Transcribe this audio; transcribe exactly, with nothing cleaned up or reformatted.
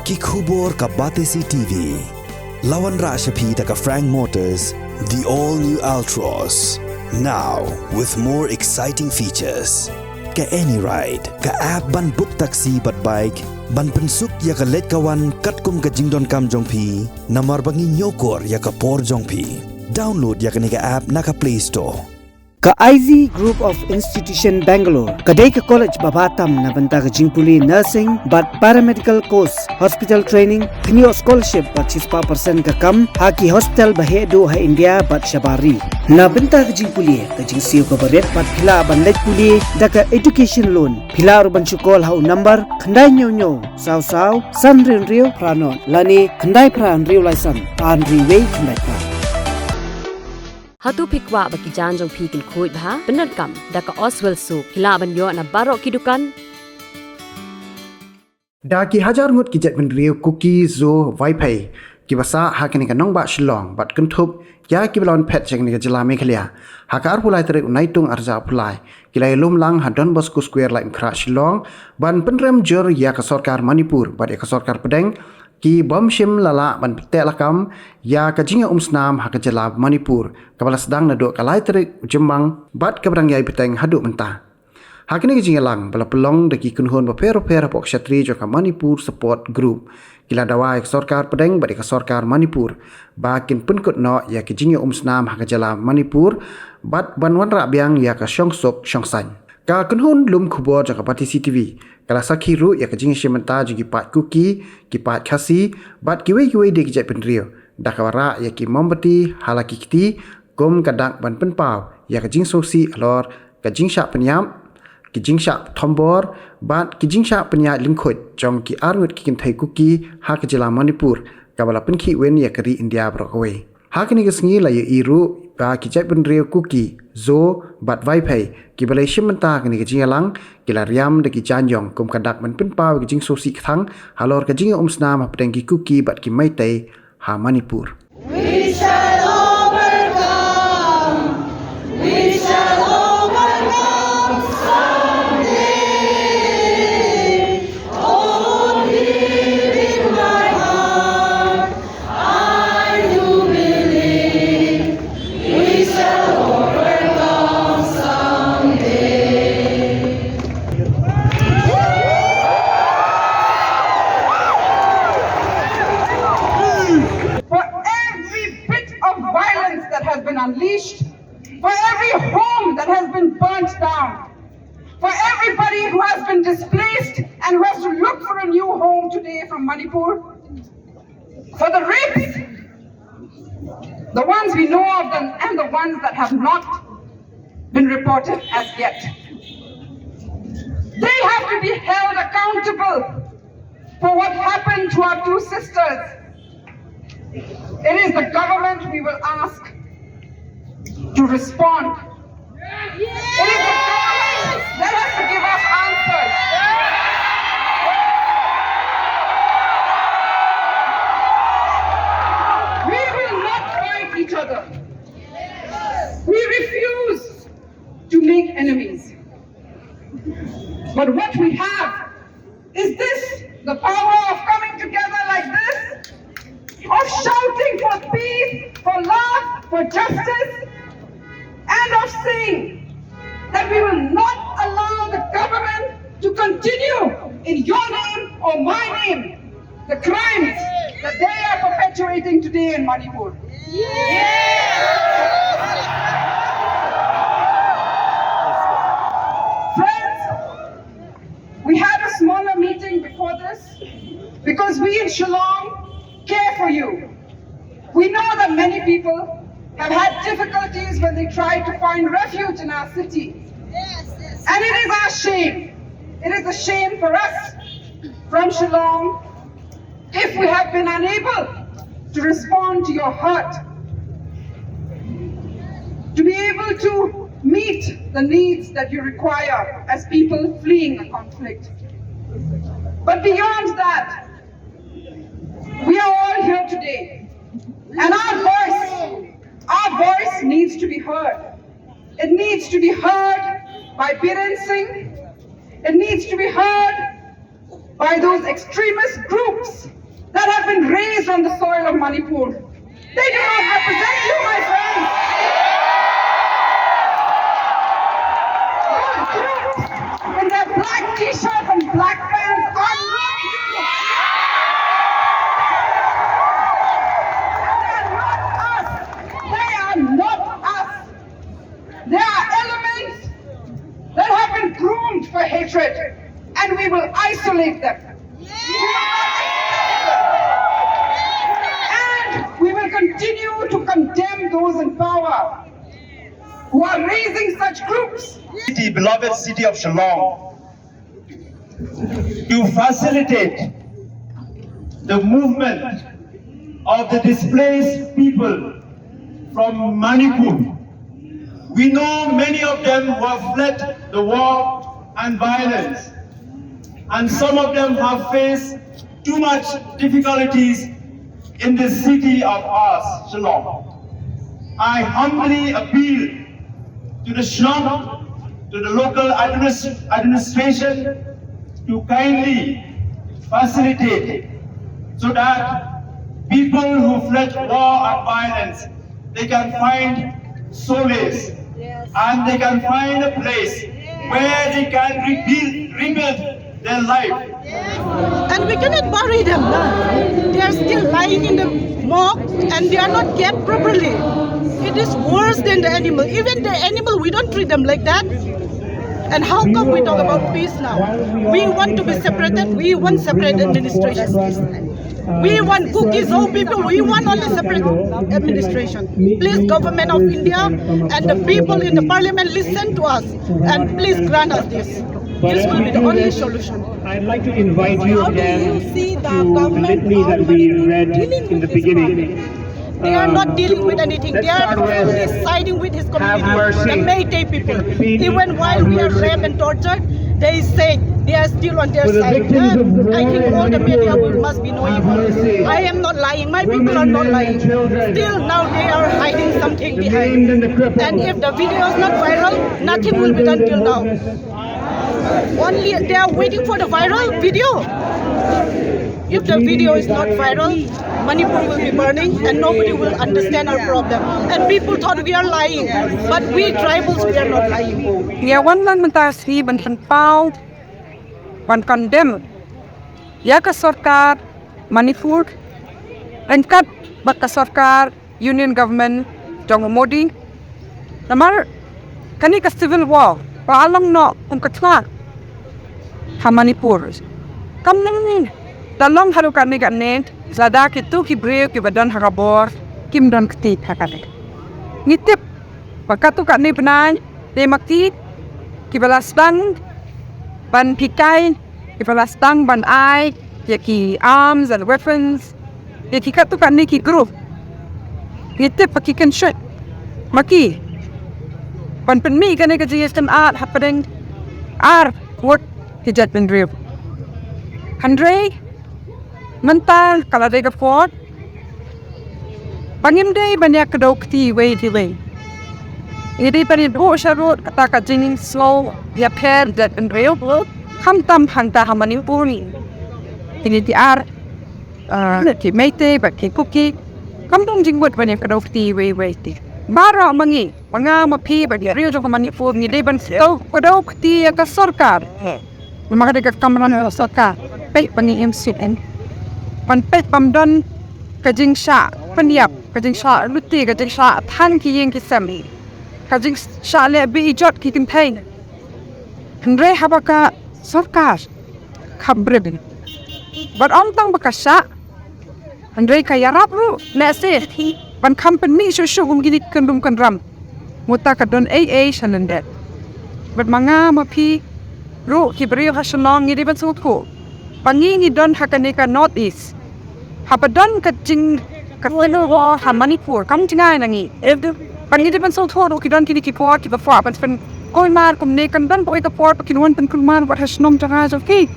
Ki khubor ka Batesi T V. La wanrah sha phi da ka Frank Motors, the all new Altroz. Now with more exciting features. Ka AnyRide, ka app ban book taxi bad bike, ban pynsuk ïa ka leit ka wan katkum ka jingdonkam jong phi, namar ba ngi ñiewkor ïa ka por jong phi. Download ïa kane ka app na ka Play Store. Ka I Z Group of Institution Bangalore ka dei ka college ba bha tam na bynta ka jingpule nursing bad paramedical course, hospital training, pynïoh scholarship bad shispah percent ka kam ha ki hospital ba heh duh ha India bad shabar ri. Na bynta ka jingpule, ka jingsiew kaba rit bad phi lah ban leit pule da ka education loan. Phi lah ruh ban shu call ha u number khyndai hynñiew hynñiew saw saw san hynriew hynriew phra nod lane khyndai phra hynriew lai san ar hynriew wei khyndai phra. Hato phi kwah ba ki jaiñ jong phi kin khuid bha? Pyndonkam da ka Oswell Soap. Phi lah ban ïoh na baroh ki dukan. Da ki hajar ngut ki jaitbynriew Kuki, Zo, Vaiphei kiba sah ha kane ka nongbah Shillong bad kynthup ïa kiba la wan phet sha kane ka jylla Meghalaya, ha ka arphew lai tarik u Naitung arhajar arphew lai, ki la ïalum lang ha Don Bosco Square, Laitumkhrah, Shillong, ban pynrem jur ïa ka sorkar Manipur bad ïa ka sorkar pdeng, ki bym shym la lah ban pynteh lakam ïa ka jingïaumsnam ha ka jylla Manipur, kaba la sdang naduh ka lai tarik u Jymmang bad kaba dang ïai bteng haduh mynta. Ha kane ka jingïalang ba la pynlong da ki kynhun bapher bapher hapoh ka shatri jong ka Manipur Support Group, ki la dawa ïa ka sorkar pdeng bad ïa ka sorkar Manipur ba kin pynkut noh ïa ka jingïaumsnam ha ka jylla Manipur bad ban wanrah biang ïa ka shongsuk shongsaiñ. Ka kynhun lum khubor jong ka Batesi T V ka la sakhi ruh ïa ka jingïashim bynta jong ki paid Kuki, ki paid Khasi bad kiwei kiwei de ki jaitbynriew, da kaba rah ïa ki mombati ha la ki kti kum ka dak ban pynpaw ïa ka jingsngewsih halor ka jingshah pynïap, ki jingshah thombor bad ki jingshah pynïaid lyngkhuid jong ki arngut ki kynthei Kuki ha ka jylla Manipur, kaba la pynkhih win ïa ka ri India baroh kawei. Ha kane ka sngi la ïohi ruh ba ki jaitbynriew Kuki, Zo bad Vaiphei kiba la ïashim bynta ha kane ka jingïalang ki la riam da ki jaiñjong kum ka dak ban pynpaw ïa ka jingsngewsih kthang halor ka jingïaumsnam hapdeng ki Kuki bad ki Meitei ha Manipur. We shall overcome. We shall overcome someday. Oh, deep in my heart, I do believe we shall overcome someday. For every bit of violence that has been unleashed, for every home that has been burnt down, for everybody who has been displaced and who has to look for a new home today from Manipur, for the rapes, the ones we know of them and the ones that have not been reported as yet, they have to be held accountable for what happened to our two sisters. It is the government we will ask to respond. It is the government that has to give us answers. We will not fight each other. We refuse to make enemies. But what we have is this, the power of coming together like this, of shouting for peace, for love, for justice, and of saying that we will not allow the government to continue in your name or my name the crimes that they are perpetuating today in Manipur. Friends, we had a smaller meeting before this because we in Shillong care for you. We know that many people have had difficulties when they try to find refuge in our city. And it is our shame. It is a shame for us from Shillong if we have been unable to respond to your hurt, to be able to meet the needs that you require as people fleeing a conflict. But beyond that, we are all here today, and our voice, our voice needs to be heard. It needs to be heard by Biren Singh. It needs to be heard by those extremist groups that have been raised on the soil of Manipur. They do not represent you, my friends. Those groups in their black t-shirts and black pants are not you. They are not us. They are not us. There are elements that have been groomed for hatred, and we will isolate them. And we will continue to condemn those in power who are raising such groups. City, beloved city of Shillong, to facilitate the movement of the displaced people from Manipur. We know many of them who have fled the war and violence, and some of them have faced too much difficulties in this city of ours, Shillong. I humbly appeal to the Shillong, to the local administ- administration to kindly facilitate so that people who fled war and violence, they can find solace and they can find a place where they can rebuild, rebuild their life. And we cannot bury them. They are still lying in the morgue and they are not kept properly. It is worse than the animal. Even the animal, we don't treat them like that. And how come we talk about peace now? We want to be separated. We want separate administration. We want Kuki Zo people. We want only separate administration. Please, government of India and the people in the parliament, listen to us and please grant us this. This will be the only solution. I'd like to invite you How do again you see the to the government litany of that we Manipur read dealing in the with this problem? beginning. They are not Um, dealing with anything. They let's are start with only siding with his Have community, the mercy. Meitei people. Intervene. Even while we are raped and tortured, they say they are still on their For the side. victims of Huh? I war think in all the media Manipur, will must be knowing. have mercy. I am not lying. My people Women, are not men, lying. and children, Still now they are hiding something the behind. maimed and the crippled. And if the video is not viral, nothing will be done till now. Only they are waiting for the viral video. If the video is not viral, Manipur will be burning and nobody will understand our problem. And people thought we are lying, but we tribals, we are not lying. Ngi wan lang mynta shi ban pynpaw, ban condemn ïa ka sorkar Manipur ryngkat bad ka sorkar Union Government jong u Modi. Namar kane ka civil war ba la long noh kum ka thlad ha Manipur, kam nang ni da long haduh katne katne, lada kito ki briew kiba don ha ka bor kim don kti ha kane. Ngi tip ba katto katne bnai te ma ki kiba la sdang ban hikai, kiba la sdang ban ai ïa ki arms and weapons ïa ki katto katne ki group. Ngi tip ba ki kynshoh ma ki ban pynmih kane ka jingïaseng ar hapdeng ar ngut ki jaitbynriew. Hynrei mynta ka la dei ka por ba ngim dei ban ïa kdew kti iwei ïa iwei. Ngi dei ban ïa buh sharum kata ka jingsngew ïapher jaitbynriew, khamtam hangta ha Manipur. Ngi dei ar, ah, ki Meitei bad ki Kuki, kam don jingmut ban ïa kdew kti iwei ïa iwei. Baroh ma ngi, ma nga ma phi bad ki briew jong ka Manipur, ngi dei ban kdew, kdew kti ïa ka sorkar. Namar ka dei ka kamram ka sorkar, peit ba ngi im suk im, ban peit bym don ka jingshah pynïap, ka jingshah luti, ka jingshah than ki ïing ki sem, ka jingshah leh beijot ki kynthei. Hynrei haba ka sorkar kham bret bad ym tang ba ka shah, hynrei ka ïarap ruh lehse ban kham pynmih shuh shuh kum kine ki kyndrum kyndram. Mynta ka don ei ei sha lyndet. Bad ma nga ma phi ruh ki briew ha Shillong ngi dei ban sngewthuh ba ngi ngi don ha kane ka North East. Haba don ka jing, ka civil war ha Manipur kam jngai na ngi. Ba ngi dei ban sngewthuh ruh ki don kine ki por kiba kwah ban pynkulmar kumne, kan don kawei ka por ba kin wan pynkulmar wat ha shnong jong ngi jong ki.